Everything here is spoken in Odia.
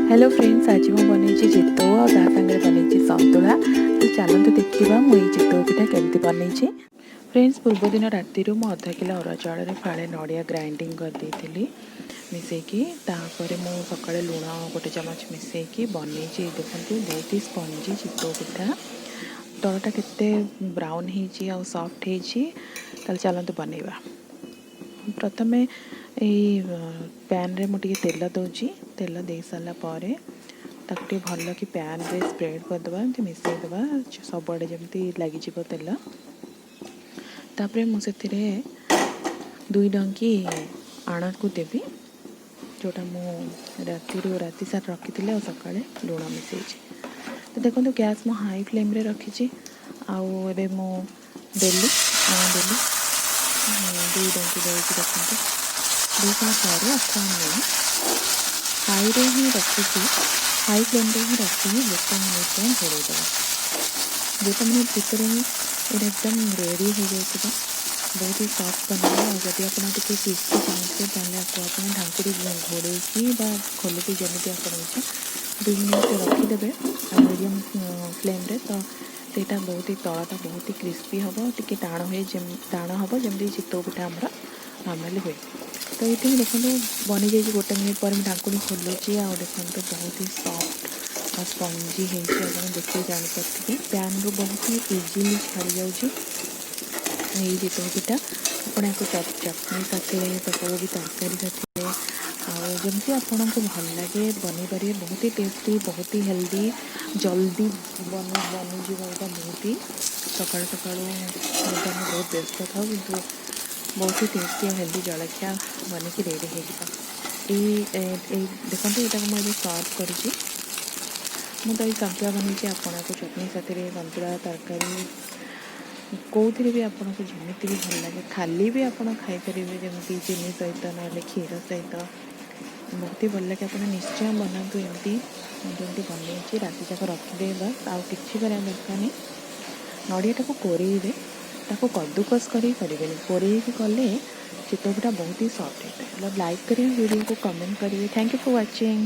ହ୍ୟାଲୋ ଫ୍ରେଣ୍ଡସ୍, ଆଜି ମୁଁ ବନେଇଛି ଚିତଉ ଆଉ ତା ସାଙ୍ଗରେ ବନେଇଛି ସନ୍ତୁଳା। ତ ଚାଲନ୍ତୁ ଦେଖିବା ମୁଁ ଏଇ ଚିତଉ ପିଠା କେମିତି ବନେଇଛି। ଫ୍ରେଣ୍ଡସ୍, ପୂର୍ବଦିନ ରାତିରୁ ମୁଁ ଅଧା କିଲୋ ଅରୁଆ ଚାଉଳରେ ଫାଳେ ନଡ଼ିଆ ଗ୍ରାଇଣ୍ଡିଙ୍ଗ କରିଦେଇଥିଲି ମିଶେଇକି। ତାପରେ ମୁଁ ସକାଳେ ଲୁଣ ଗୋଟେ ଚାମଚ ମିଶେଇକି ବନେଇଛି। ଏଇ ଦେଖନ୍ତୁ, ବହୁତ ହି ସ୍ପଞ୍ଜି ଚିତଉ ପିଠା। ତଳଟା କେତେ ବ୍ରାଉନ୍ ହେଇଛି ଆଉ ସଫ୍ଟ ହେଇଛି। ତାହେଲେ ଚାଲନ୍ତୁ ବନେଇବା। ପ୍ରଥମେ ଏଇ ପ୍ୟାନ୍ରେ ମୁଁ ଟିକେ ତେଲ ଦେଉଛି। ତେଲ ଦେଇ ସାରିଲା ପରେ ତାକୁ ଟିକେ ଭଲ କି ପ୍ୟାନ୍ରେ ସ୍ପ୍ରେଡ଼୍ କରିଦେବା, ଏମିତି ମିଶାଇ ଦେବା, ସବୁଆଡ଼େ ଯେମିତି ଲାଗିଯିବ ତେଲ। ତାପରେ ମୁଁ ସେଥିରେ 2 ଡଙ୍କି ଆଣକୁ ଦେବି, ଯେଉଁଟା ମୁଁ ରାତିରୁ ରାତି ସାରା ରଖିଥିଲି ଆଉ ସକାଳେ ଲୁଣ ମିଶାଇଛି। ତ ଦେଖନ୍ତୁ, ଗ୍ୟାସ୍ ମୁଁ ହାଇ ଫ୍ଲେମ୍ରେ ରଖିଛି ଆଉ ଏବେ ମୁଁ ଦେଲି, ଆଣ ଦେଲି, 2 ଡଙ୍କି ଦେଉଛି। ଦେଖନ୍ତୁ, ଦେଇ ସାରିଲା ପରେ ଆକୁ ଆମେ ହାଇରେ ହିଁ ରଖିକି, ହାଇ ଫ୍ଲେମ୍ରେ ହିଁ ରଖିକି ଗୋଟେ ମିନିଟ୍ ପାଇଁ ଘୋଡ଼େଇ ଦେବା। ଗୋଟେ ମିନିଟ୍ ଭିତରେ ହିଁ ଏଇଟା ଏକଦମ ରେଡ଼ି ହେଇଯାଇଥିବ। ବହୁତ ହି ସଫ୍ଟ ବନିବ। ଆଉ ଯଦି ଆପଣ ଟିକେ କ୍ରିସ୍ପି ଚାହୁଁଥିବେ, ତାହେଲେ ଆକୁ ଆପଣ ଢାଙ୍କୁଡ଼ି ଘୋଡ଼େଇକି ବା ଖୋଲିକି, ଯେମିତି ଆପଣ ଇଚ୍ଛା, 2 ମିନିଟ୍ ରଖିଦେବେ ମିଡ଼ିୟମ୍ ଫ୍ଲେମ୍ରେ, ତ ସେଇଟା ବହୁତ ହି ତଳଟା ବହୁତ ହି କ୍ରିସ୍ପି ହେବ, ଟିକେ ଟାଣ ହୁଏ, ଟାଣ ହେବ, ଯେମିତି ଚିତଉ ପିଠା ଆମର ନର୍ମାଲି ହୁଏ। ତ ଏଇଠି ଦେଖନ୍ତୁ, ବନିଯାଇଛି। ଗୋଟେ ମିନିଟ୍ ପରେ ମୁଁ ଢାଙ୍କୁଣୀ ଖୋଲୁଛି ଆଉ ଦେଖନ୍ତୁ, ବହୁତ ହି ସଫ୍ଟ ଆଉ ସ୍ପଞ୍ଜି ହେଇଛି। ଆପଣ ଦେଖିକି ଜାଣିପାରୁଥିବେ, ପ୍ୟାନ୍ରୁ ବହୁତ ହି ଇଜିଲି ଛାଡ଼ି ଯାଉଛି ଏଇ ଚିତଉ ପିଠା। ଆପଣ ୟାକୁ ଚଟଣି ସାଥିରେ, ତ କେଉଁ ବି ତରକାରୀ ସାଥିରେ ଆଉ ଯେମିତି ଆପଣଙ୍କୁ ଭଲ ଲାଗେ ବନେଇ ପାରିବେ। ବହୁତ ହି ଟେଷ୍ଟି, ବହୁତ ହି ହେଲ୍ଦି, ଜଲ୍ଦି ବନିଯିବ ଏଇଟା। ବହୁତ ହି ସକାଳୁ ସକାଳୁ ଯେମିତି ଆମେ ବହୁତ ବ୍ୟସ୍ତ ଥାଉ, କିନ୍ତୁ ବହୁତ ହି ଟେଷ୍ଟି ଆଉ ହେଲ୍ଦି ଜଳଖିଆ ବନିକି ରେଡ଼ି ହେଇଯିବ। ଏଇ ଏଇ ଦେଖନ୍ତୁ, ଏଇଟାକୁ ମୁଁ ଏବେ ସର୍ଭ କରୁଛି। ମୁଁ ତ ଏଇ ସନ୍ତୁଳା ବନେଇଛି। ଆପଣଙ୍କୁ ଚଟଣି ସାଥିରେ, ସନ୍ତୁଳା, ତରକାରୀ, କେଉଁଥିରେ ବି ଆପଣଙ୍କୁ ଯେମିତି ବି ଭଲ ଲାଗେ, ଖାଲି ବି ଆପଣ ଖାଇପାରିବେ, ଯେମିତି ଚିନି ସହିତ ନହେଲେ କ୍ଷୀର ସହିତ, ବହୁତ ହି ଭଲ ଲାଗେ। ଆପଣ ନିଶ୍ଚୟ ବନାନ୍ତୁ ଏମିତି, ମୁଁ ଯେମିତି ବନେଇଛି। ରାତି ଯାକ ରଖିଦେବେ, ବାସ୍, ଆଉ କିଛି କରିବା ଦରକାର ନାହିଁ। ନଡ଼ିଆଟାକୁ କୋରେଇବେ, ତାକୁ କଦ୍ଦୁକସ କରିକି କରିବେନି। କୋରେଇକି କଲେ ଚିତଉ ପିଠା ବହୁତ ହି ସଫ୍ଟ ହେଇଥାଏ। ଲାଇକ୍ କରିବେ ଭିଡ଼ିଓକୁ, କମେଣ୍ଟ କରିବେ। Thank you for watching.